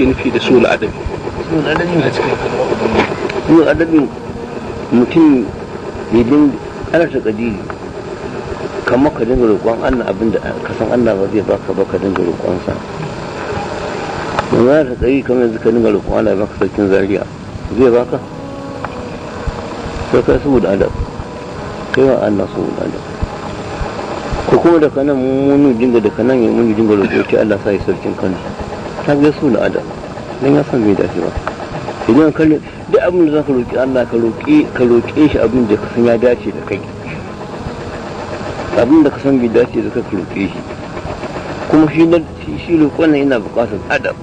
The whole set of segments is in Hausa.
suke nufi da sul adabi? Sul adabi a cikin halarar Ubangiji. Sul adabi mutum ya dinga ana ta kadiri kamar ka dinga roƙon Allah abin da ka san Allah ba zai baka ba, ka dinga roƙon sa. Yanzu ana ta kadiri kamar yanzu ka dinga roƙon Allah ya baka sarkin Zaria, zai baka? Sai kai saboda adab, kai wa Allah saboda adab. Ko kuma daga nan mun dinga daga nan mun dinga roƙo ce Allah sa ya sarkin Kano, ta ga su da adab dan ya san bai dace ba. Idan ka duk abin da zaka roƙi Allah, ka roƙe shi abin da ka san ya dace da kai, abin da ka san bai dace da kai ka roƙe shi. Kuma shi na shi roƙon nan yana buƙatar adab,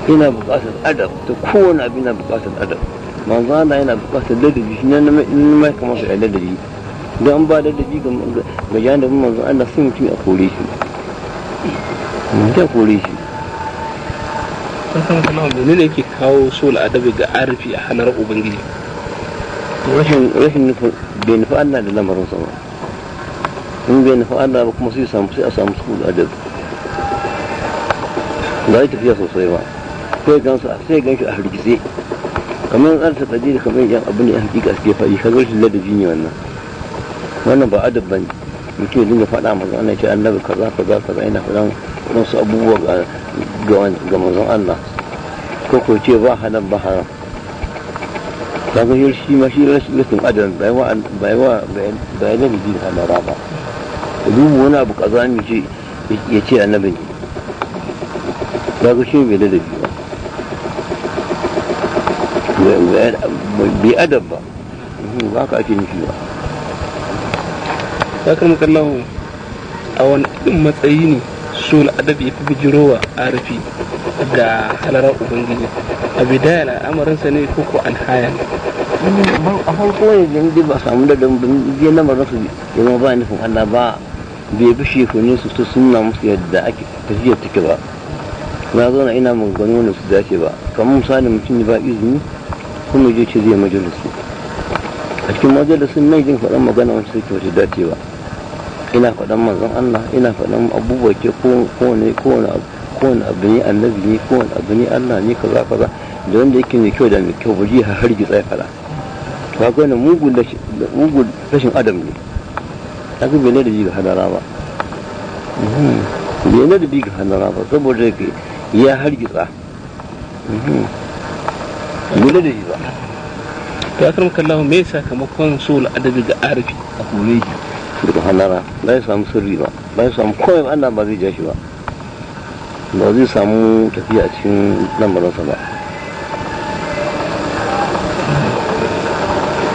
yana buƙatar adab, ta kowane abu yana buƙatar adab. Manzo Allah yana buƙatar ladabi, shi ne mai kamar ya ladabi. Don an ba ladabi ga janibin manzo Allah sai mutum ya kore shi, mutum ya kore shi. San kallon menene yake kawo sul adabi ga arifi a halarar Ubangiji? Rashin nufin bai nufi Allah da lamarin sa ba. In bai nufi Allah ba kuma sai a samu sul adabi. Ba zai tafiya sosai ba, sai gansu a hargitse. Kamar an ta tsaje kamar yan abin da yan hakika suke faɗi, ka ga rashin ladabi ne wannan. Wannan ba adab bane. Mutum ya dinga faɗa manzon Allah ce annabi kaza kaza kaza, yana faɗan wasu abubuwa ga manzon Allah, ko ce ba halal ba haram. Kaga shi ma shi rashin adab bai wa bai wa bai ladabi da halara ba. Dubu wani abu kaza ne ce ya ce annabi ne, kaga shi bai ladabi ba, bai adab ba, ba ka ake nufi ba. Akramakallahu, a wani irin matsayi ne sul adabi ya fi bijirowa arifi ga halarar Ubangiji? A bidaya al'amarinsa ne ko an haya ne? A farko ne da inda ba samu da je lamarin su ya zama ba nufin Allah ba, bai bi shekune su ta sunna musu yadda ake tafiyar take ba. Na zauna ina maganganu wanda su dace ba, kamar misali mutum ba izini kuma je ce zai majalisi, a cikin majalisin nan jin faɗan magana wacce take wacce dace ba. Ina faɗan manzon Allah, ina faɗan abubuwa ke kowane kowane abu ne annabi ne, kowane abu ne Allah ne, kaza kaza, da wanda yake mai kyau da mai kyau ba ji har gitsa ya faɗa. To kaga wannan mugun rashin adam ne, kaga bai ladabi ga hadara ba, bai ladabi ga hadara ba, saboda ya hargitsa, bai ladabi ba. To akramakallahu, me sakamakon sul adabi ga arifi? A kore shi daga halara, ba ya samu sirri ba, ba ya samu komai ba, Allah ba zai ja shi ba, ba zai samu tafiya a cikin lamarinsa ba.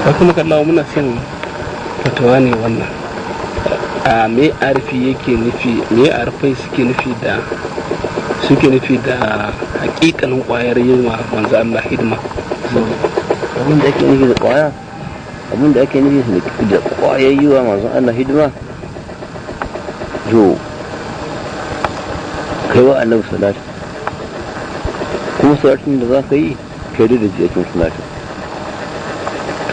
Akramakallahu, muna son fatawa ne wannan. A me arifi yake nufi, me arifai suke nufi da suke nufi da hakikanin kwayar yin wa manzo Allah hidima? Abin da ake nufi da kwaya, abin da ake nufi da kwayar yi wa manzon Allah hidima, to kai wa annabi salatu, kuma salatin da za ka yi kai da jikin salatin,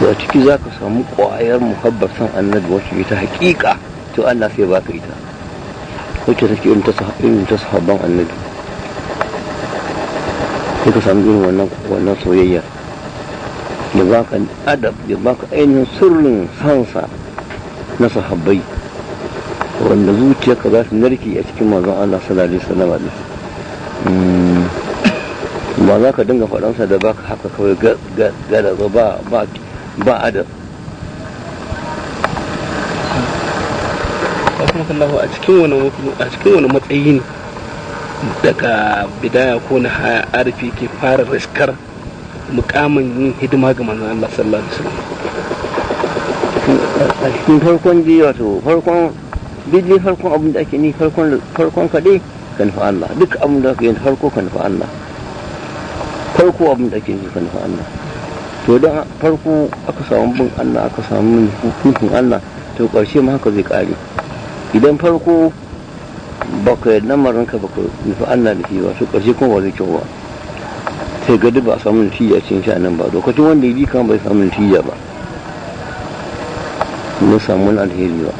to a ciki za ka samu kwayar muhabbar san annabi wacce ita hakika, to Allah sai baka ita, wacce take irin ta sahabban annabi, sai ka samu irin wannan soyayya ya baka adab, ya baka ainihin sirrin sansa na sahabbai, wanda zuciyarka za su narke a cikin manzon Allah sallallahu alaihi wasallam. Ba za ka dinga faɗansa da baka haka kawai gada ba ba adab. Akramakallahu, a cikin wani matsayi ne daga bidaya ko na haya arifi ke fara riskar mukamin yin hidima ga manzon Allah sallallahu alaihi wasallam? A cikin farkon ji, wato farkon bidin, farkon abin da ake ni farkon kaɗai ka nufi Allah, duk abin da aka yi farko ka nufi Allah, farko abin da ake yi ka nufi Allah. To don farko aka samu bin Allah, aka samu nufin Allah, to ƙarshe ma haka zai ƙare. Idan farko baka lamarin ka baka nufi Allah da shi ba, to ƙarshe kuma ba zai kyau ba, sai ga duk ba a samu natija cikin sha'anin ba. Lokacin wanda ya bi kan bai samu natija ba, bai samu wani alheri ba.